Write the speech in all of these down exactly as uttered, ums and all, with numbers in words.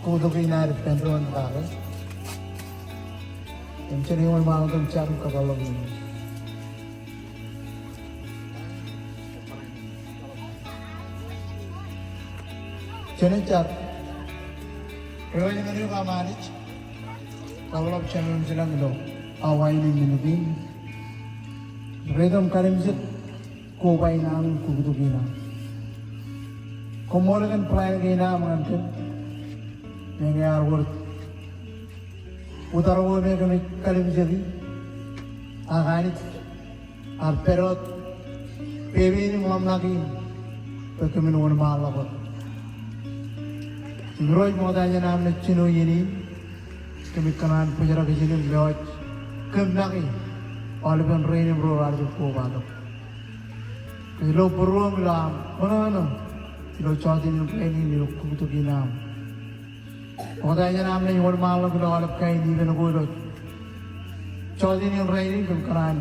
Kotak in ad ippān doon kake. Im jen wōnṃaanḷọk im jar im kōpeḷḷọk iien in. Jen jar. Ri-wāween ñan eok aṃ Anij. Kōpeḷḷọk jān wōt im jilañ ilo awa in im minit in. Ri-tōl im kalimjek. Koba in aṃ, kuktuk in aṃ. Koṃṃool kōn plan kein aṃ ñan kōm. Meñe ear wōr utaro ko me kōmij kalimjeki. Ak Anij, ear pād wōt pepe in im ḷōmṇak in bwe kōmin wōnṃaanḷọk wōt. Im Irooj, ṃokta jān am naaj jino iien in, kōmij kōṇaan bōjrak ijin im lewōj kōm make aolepen rein im ro raar jab kobatok. Kōj lo būruōm ilo am ṃōṇōṇō ilo jota in rainin ilo kuktuk in aṃ. Ṃokta jān am naaj wōnṃaanḷọk ilo aolep kain ippān ko ilo jota in rainin kōm kōṇaan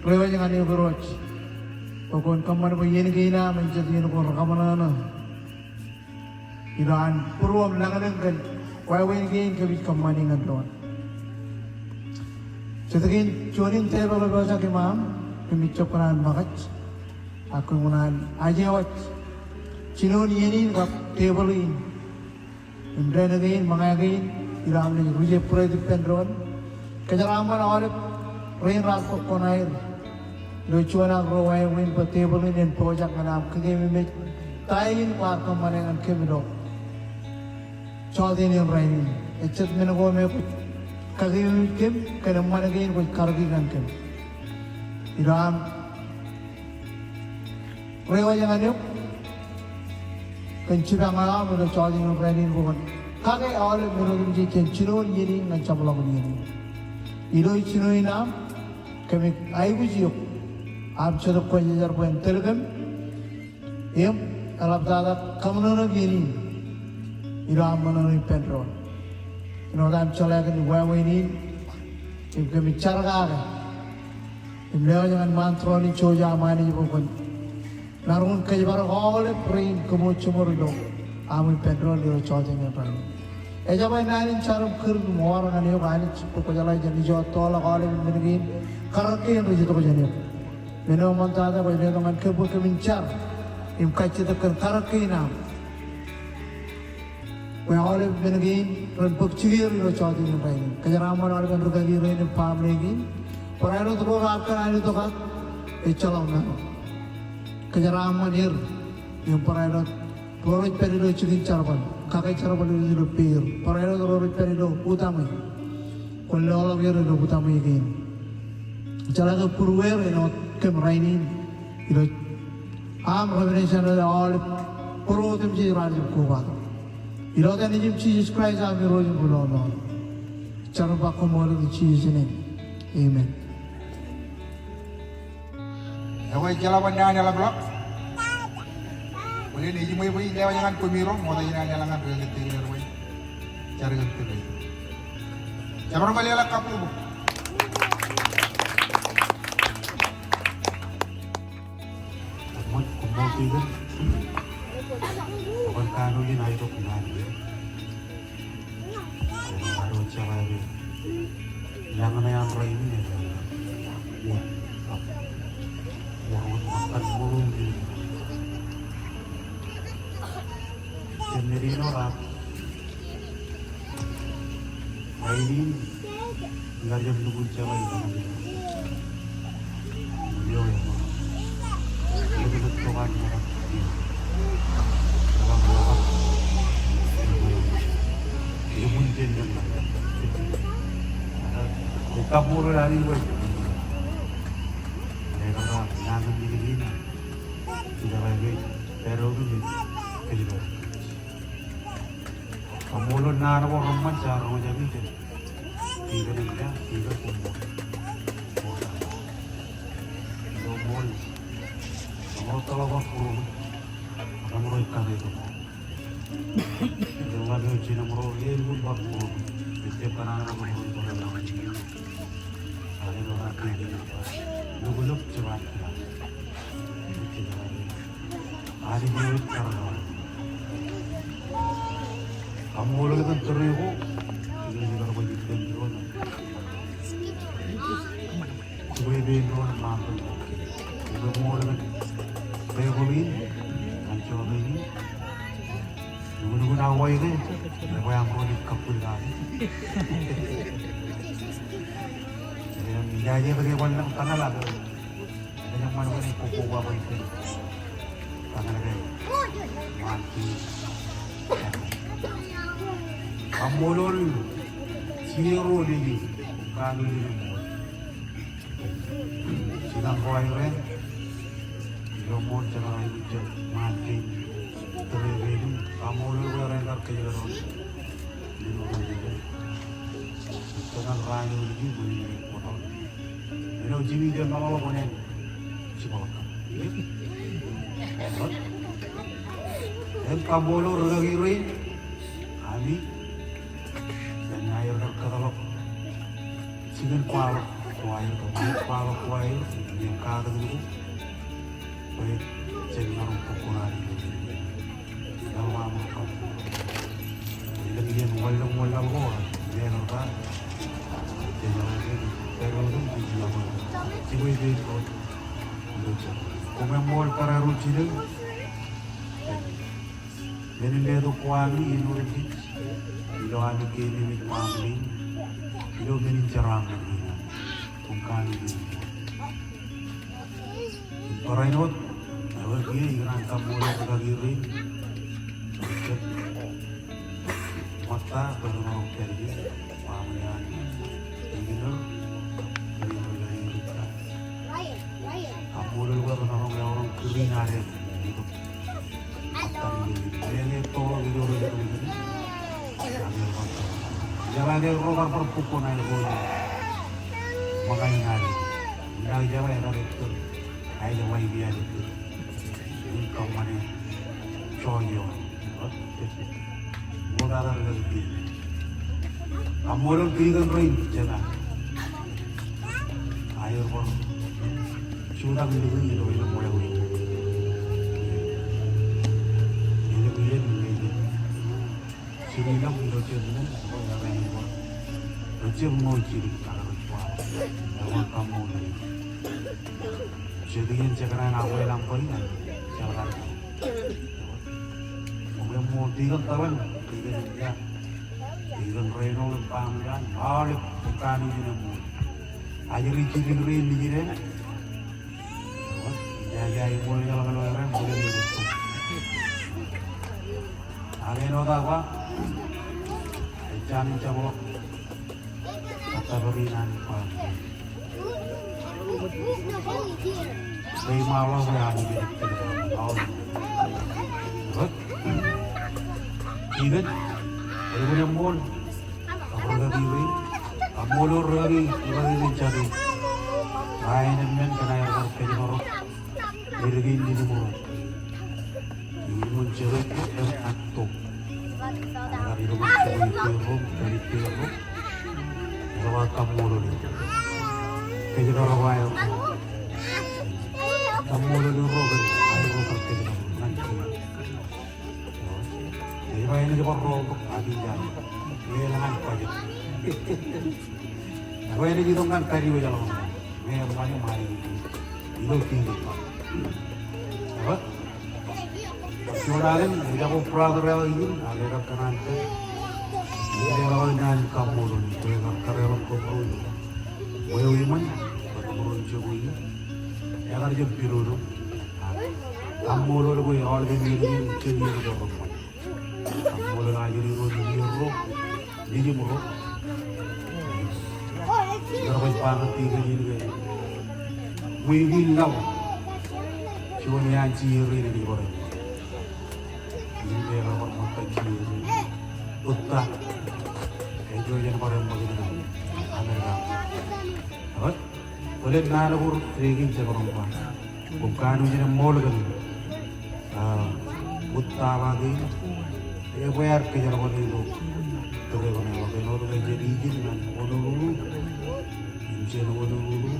ri-wāween ñan eok Irooj. Bwe kwōn kōṃṃan bwe iien kein aṃ en jet iien ko rekaṃōṇōṇō. Ilo an būruōm lañlōñ kōn wāween kein kōmij kōṃṃani ñan doon. Jet kein juon in tepel eo ejjab im aṃ, kōmij jab kōṇaan ṃōkaj. Ak kōm kōṇaan aje wōj jinoin iien in kab tepel in. Im dān kein, ṃōñā kein, ilo am naaj ri-jab būreet ippān doon. Kōjeraaṃṃan aolep rein raar bōk kuṇaer ilo juon ak ruo wāween bwe tepel in en pojak ñan am kōkeememej ta in kwaar kōṃṃane ñan kōm ilo jota in rainin. Ejjab men ko me kwōj kakeememej kōm kōn eṃṃan kein kwōj karōki ñan kōm. Ilo am ri-wāween ñan eok kōn jipañ eo aṃ ilo jota in rainin bwe kwōn kake aolep men otemjej jān jinoin iien in ñan jabḷọkin iien in. Ilo jinoin aṃ kōmij aikuj eok am Jetōb Kwōjarjar bwe en tōl kōm im eḷaptata kaṃōṇōṇō iien in ilo am ṃōṇōṇō ippān doon. Āinwōt am jeḷā kōn wāween in im kōmij jar kake im lewōj ñan ṃaan tūroon in jouj aṃ Anij bwe kwōn maroñ in kōjparok aolep rein kōmootjōmor ilo am ippān doon ilo jota in rainin. Ejjab aō naan in jar im kūr im wōr ñan eok Anij bwe kwōjeḷā jān ijo ettoḷọk aolepen men kein karōk kein rej itok jān eok. Men eo ṃoktata kwōj letok ñan kōm bwe kōmin jar im kajjitōk kōn karōk kein aṃ. Bwe aolep men kein ren bōk jikier ilo jota in rainin. Kōjeraaṃṃan aolepen rūkaki rein im baaṃle kein. Barāinwōt ro raar kōṇaan itok ak ejjeḷọk naan. Kōjeraaṃṃan er im barāinwōt ro rej pād ilo jikin jerbal, kake jerbal ilo peer. Barāinwōt ro rej pād ilo utaṃwe, kwōn leḷọk er ilo utaṃwe kein. Jeḷā ke būrueer āinwōt kōm rainin ilo am revelation eo aolep būruō otemjej raar jab kobatok. Ilo etan Nejūṃ Jisōs Kraist am Irooj im Rilọmọọr. Jar im ba koṃṃool ilo Jisōs name. Amen. Ekwe, jeḷā ban naan eḷapḷọk. Bōlen ej ṃweo bwe in lewōj ñan koṃiro, ṃokta jān an eḷaññe ri-wāween jar kōn tōl eo. Jabdewōt ṃōk leḷọk kabbokbok. Koṃṃool, koṃṃool Stephen. Bwe kanooj in aetok naan in. Eo, eo, eo, eo. Lañ ṇe an rainin eo. Eo, eo. Eo, eo, eo. Jemedino raar. Rainin. Iar jab lukkuun jeḷā ilo Kaṃṃoolol naan ko reṃṃan jaar roñjake jān. Speaker in, ja, speaker, koṃṃool. Koṃṃool. Koṃṃool tōl eo bar būruōm. Emaroñ kake tok. Ilo ḷap eo jinem ro, elukkuun bar būruōm. Ejjab kōṇaan ro, emaroñ kake tok. Āinwōt aō kake tok. Lukkuun jab bar kake tok. Anij eo ej karōk. Kaṃṃoolol kōn tōre ko, ilo ej kar baj ippān doon. Jibwe ippān doon ṃaan doon. Jibwe ṃool kōn tōre ko in, ñan jota in. Nuknuk in Hawaii ke, ebwe aṃ ro ej kappil kaki. Im, ijaje ke bar lōñ tōñal ak. Ej eṃṃan bwe ej koba bwe ej tōñal ke ṃaan kein. Kaṃṃoolol jiroñ eo ej kanooj in eṃṃool. Jinaṃ ko aer ilo ṃool jekar aikuj jet ṃaan kein tōre kein. Kaṃṃoolol bwe ren kar kōjparok. Ilo ṃool jekar. Jekar raan eo ej kōjparok. Āinwōt jimjuon ṃōḷ ḷọk oṇāān jibḷọk. Im kaṃṃoolol rūkaki rein, ami, jān aer kar kōtḷọk jikin kwaḷọk ko aer, kōtḷọk kwaḷọk ko aer, im kakōtḷọk ko. Bwe jen maroñ bōk kuṇaō in. Ilo aṃ kaṃṃoolol. Elōñ iien wanlōñ wanlaḷ ko, ilo aer kar. Jen maroñ bōk kuṇaō in. Jibwe ippān doon. Koṃ eṃṃool tōre ro jilōñ. Men in letok ko ami āinwōt ilo ami keememej ṃaan kein. Ilo men in jeraaṃṃan kein. Koṃ kanooj in eṃṃool. Barāinwōt, ewe kiiō ikōṇaan kaṃṃoolol rūkaki rein. Ṃōtta bwe ren maroñ pād ie, baaṃle an, ikiṇor, ren rūkaki rein. Kaṃṃoolol bwe ren maroñ eoroñ kūr in ad itok. Ṃōttan in, ren etto ilo ren itok. Ijjab aer bar, ijjab aer ro kar bar bōk kuṇaō in. Ṃōñā in ad. Ijjab aer bar etto. Aer bar etto. Im kōṃṃane joḷọk. Ṃokta tar ilo ijin. Kaṃṃoolol tikōn rein, jema. Aer bar jutak ilo, ilo, ilo ṃweo in. Ilo, ilo, ilo, ilo. Jilkinḷọk ilo jet men, ilo, ilo, ilo. Ilo jet ṃōj jidik, kar bar kwaḷọk. Ilo kaṃṃoolol. Jet iien jekōṇaan akwālañ bwe in, jekōṇaan. Koṃ eṃṃool tikōn tōḷan, tikōn eñjake, tikōn Reinol im baaṃle an, aolep, koṃ kanooj in eṃṃool. Ajri jidik rein nejid eṇ. Ijjab ṃool ejjeḷọk ilo errā, ṃool ejjeḷọk. Ak āinwōt aō ba, ejjañin jabḷọk. Ṃōttan bar in an ba. Rej ṃaḷọk bwe ami kōn. Ṃool. Ikōn, elukkuun eṃṃool. Ak rūkaki rein. Kaṃṃoolol rūkaki, rūkaki rein jatū. Rainin men kōn aer kar kōjparok. Ālikin ijin ro. Ijin ro jatū im atto. Ak ijin ro jatū im ro, im ro. Ilo ba kaṃṃoolol. Kōjparok aer. Kaṃṃoolol ro kōn aer kar kōjparok. Ñan kōj. Ej ba enaaj bar ro tok, ak ij ba. Ej ba ñan kōj. Ej ba enaaj itok ñan kōj eo ej ḷọk. Ej ba ñan kōj. Ilo tikōn. Ej ba. Juon alen, ej jako brother eo in, ak ekar kōṇaan pād. Ej ba ñan kaṃṃoolol, ej ba kar kōjparok. Eo iṃōn, bwe kōjparok jokwe. Ekar jab pidodo. Kaṃṃoolol bwe aolep men in jen iien ko reṃṃan. Kaṃṃoolol ajri ro nejid ro, nejid ro. Ilo rej ba ñan tikōn in ke. Wiik in laḷ. Juon iaan jier in ej bar eṃṃan. Im ekar bar ṃōttan jier in. Ṃōtta. Ej juon iaan bar eṃṃan in Amerika. Eo? Bōlen naan ko rej kein jekdọọn ba. Koṃ kanooj in eṃṃool kōn. A, ṃōtta ba kein. Ebwe ad kōjparok ilo. Tōre ko ṇe ba kein eo rej ijin ñan Honolulu. Im jān Honolulu.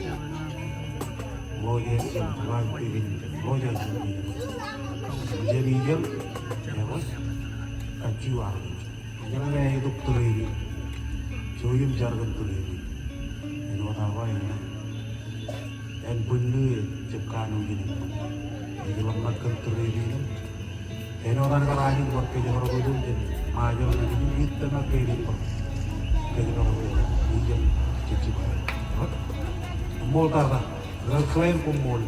Ñan. Ṃool eo ej ba kein. Ijeḷ, ijeḷ, ekwe, kajju armej. Ijeḷ ñe ej itok tūreep in, jouj im jar kōn tūreep in. Āinwōt aō ba, āinwōt, en bwinnū ej jab kanooj in eṃṃan. Ej ḷōmṇak kōn tūreep in im āinwōt an kar ajin bar kōjparok ilo jān Ṃajeḷ ñan ijin, ittōñak ke ej bar kōjparok ilo ijeḷ jejjab aer. Ṃool tata, rej claim koṃṃool.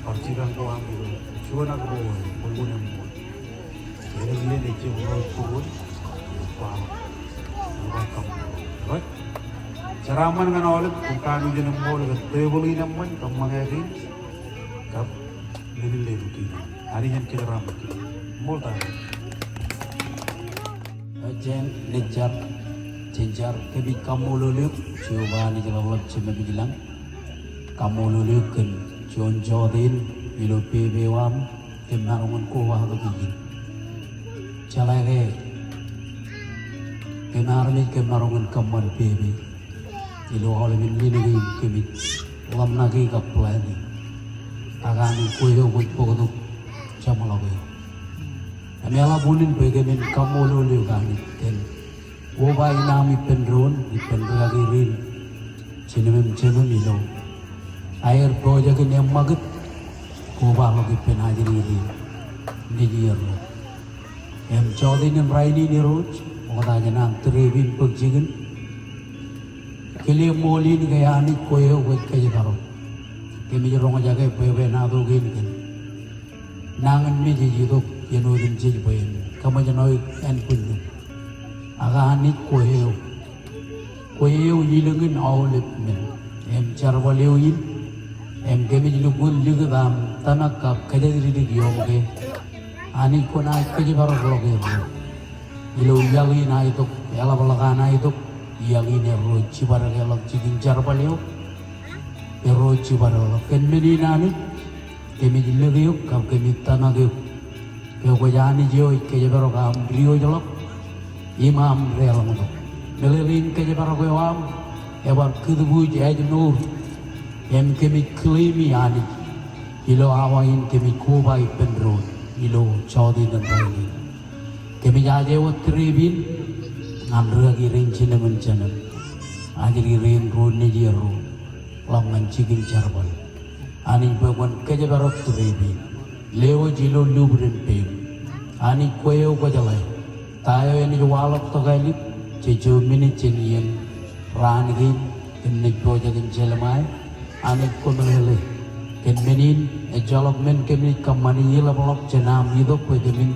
Bar jipañ ko aṃ ilo juon ak ruo, ṃool, ṃool, ṃool. Āinwōt iien ej jab ṃool būruon, kwaḷọk. Ṃool tata, ṃool. Rej jeraaṃṃan ñan aolep, koṃ kanooj in eṃṃool kōn tebōḷ in eṃṃan, kab ṃōñā kein, kab men in lelukkiin. Anij en kōjeraaṃṃan. Ṃool tata. Jen jar, jen jar, kōmij kaṃṃoolol eok, Jeova Anij ḷapḷap Jemem ilañ. Kaṃṃoolol eok kōn juon jọteen ilo pepe eo aṃ, kōm maroñ in kobatok ijin. Jeḷā ke kōm armej kōm maroñ in kōṃṃan pepe. Ilo aolepen iien kein kōmij ḷōmṇaki kab planning. Ak Anij kwe eo kwōj bōktok jeṃḷọk eo. Im eḷap unin bwe kōmin kaṃṃoolol eok Anij kōn koba in aṃ ippān doon, ippān rūkaki rein jinōm im jemem ilo aer pojak in eṃṃakūt kobaḷọk ippān ajri rein nejierro. Im jọteen in rainin Irooj, ṃokta jān an tūreep in bōk jikin, kile ṃool in ke Anij kwe eo kwōj kōjparok. Kōmij roñjake bwebwenato kein kōn nañinmej ej itok iien otemjej bwe en kōṃōjṇọ eok ānbwinnū. Ak Anij kwe eo, kwe eo ilōñin aolep men. Im jerbal eo in, im kōmij lukkuun likūt aṃ tōmak kab kōjatdikdik iom ke Anij kwōnaaj kōjparokḷọk erro. Ilo iiaḷ in aetok, eḷapḷọk an aetok, iiaḷ in erro jibadekḷọk jikin jerbal eo. Erro jibadekḷọk. Kōn men in Anij, kōmij lōke eok kab kōmij tōmak eok ke kwōj Anij eo ej kōjparok aṃ diwōjḷọk im aṃ deḷọñtok. Meḷeḷein kōjparok eo aṃ ebar kūtbuuj ājmour. Im kōmij claim e Anij ilo awa in kōmij koba ippān doon ilo jọteen in rainin. Kōmij aje wōt tūreep in ñan rūkaki rein jinōm im jemem, ajri rein ro nejierro ḷọk ñan jikin jerbal. Anij bwe kwōn kōjparok tūreep in. Lewōj ilo lubdin peim. Anij kwe eo kwōjeḷā ta eo enaaj waḷọk tokālik je juon minit jān iien raan kein im naaj pojak in jelṃae. Anij kwōmeḷeḷe kōn men in, ejjeḷọk men kōmij kōṃṃani eḷapḷọk jān aṃ itok bwe kōmin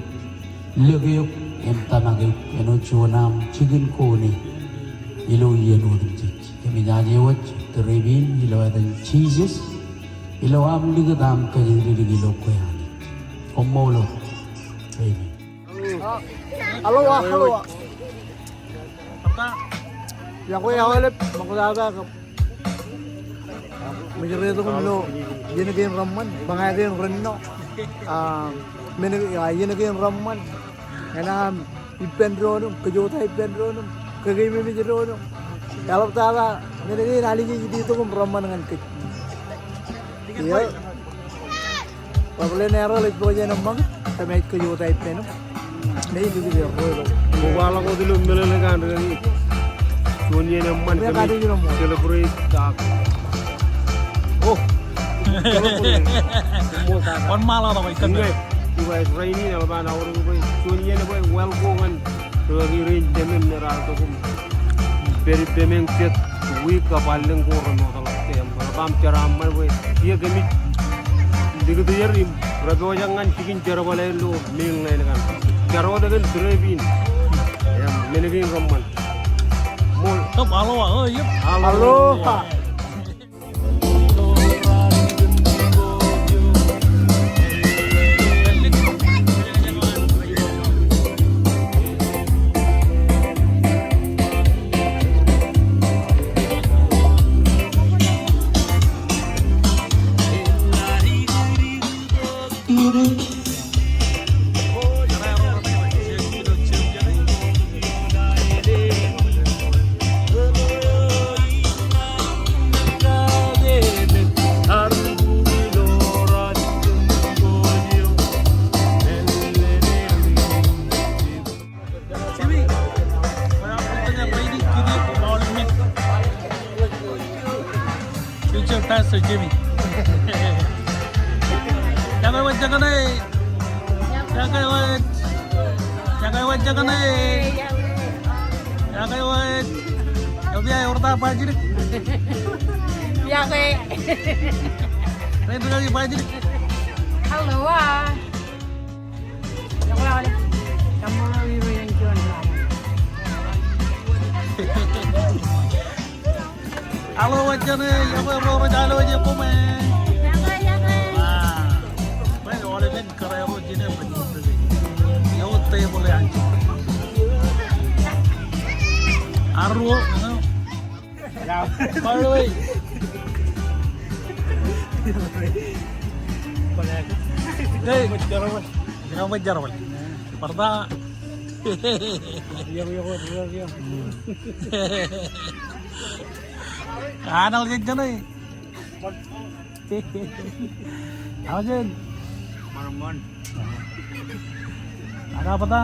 lōke eok im tōmak eok āinwōt juon aṃ jikin koone ilo iien otemjej. Kōmij aje wōj tūreep in ilo etan Jisōs, ilo aṃ likūt aṃ kōjatdikdik ilo kwe Anij. Koṃṃool. Amen. Aloha, aloha. Iọkwe aolep, ṃoktata kab mejretok im ilo iien kein reṃṃan, bōñā kein rennọ. A, men, a, iien kein reṃṃan. Enañin ippān doon im, kōjota ippān doon im, kōkeememej doon im. Eḷaptata men kein Anij ej itok im reṃṃan ñan kōj. Iọkwe. Ḷapḷap in erro ej pojak in eṃṃakūt, tōmak kōjota ippān im. Ij likūt erro ilo. Kobaḷọk wōt ilo meḷeḷe kaṇ rikaki. Juon iien eṃṃan kōmij celebrate ak. O. Wōnṃaanḷọk tok ij kōn. Iba rainin eḷap an aorōk bwe juon iien bwe welcome ñan rikaki rein jemem me raar tok im pād ippām eñ jet wiik kab allōñ ko remaatḷọk. Im rej ba aṃ jeraaṃṃan bwe kiiō kōmij likūt er im rej pojak ñan jikin jerbal eo ilo meḷeḷe kaṇ. Jar wōt kōn tūreep in. Im men kein reṃṃan. Ṃool. Aloha. Aloha. Jekōṇe. Jekōṇe wōt. Jekōṇe wōt, jekōṇe. Jekōṇe wōt. Ewi eo ewōr ta bajjek? Jekōṇe. Ren ri bajjek. Hello, ah. Alo wōt jān e, eo ro rej alo wōt e koṃ e. Aa, bwe aolepen kōrā ro jine bwe eo table e anjọ. Arro, ano? By the way. Hey. Bar ta. Anaḷ jān e. Aojen. Ak bata.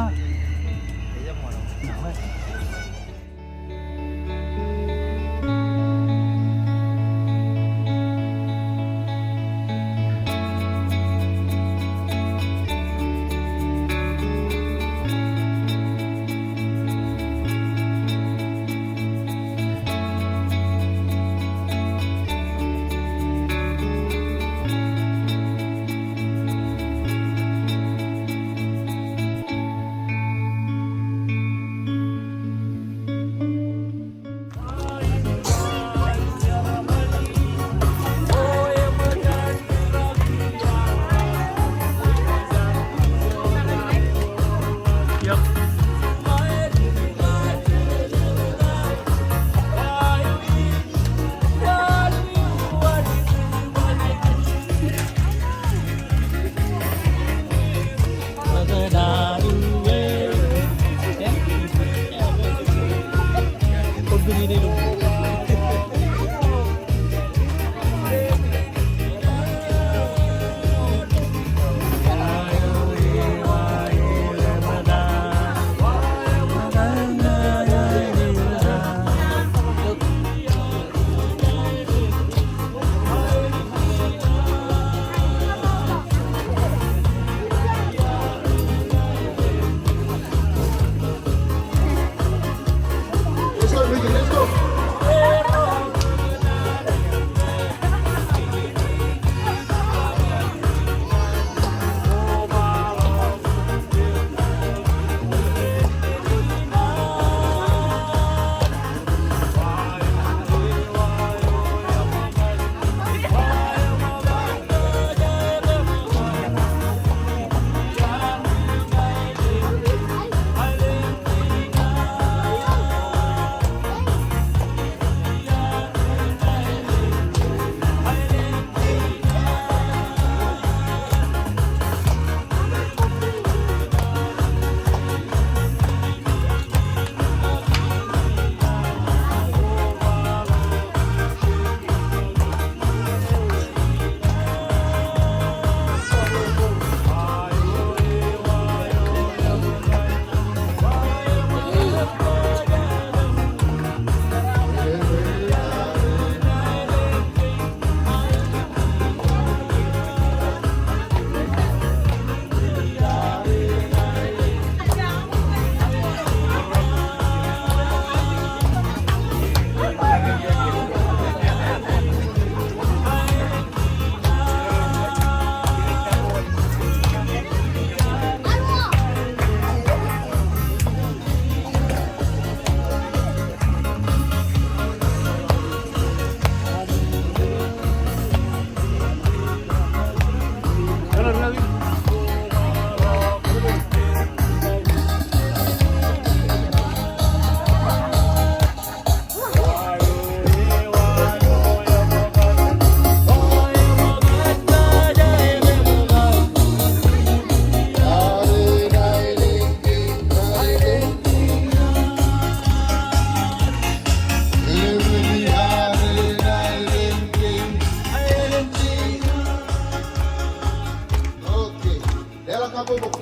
Okay. Leḷọk kabbokbok.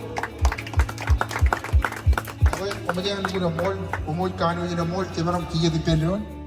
Ekwe, koṃij lukkuun eṃṃool, koṃij kanooj in eṃṃool, jemaroñ kiiō ippān doon.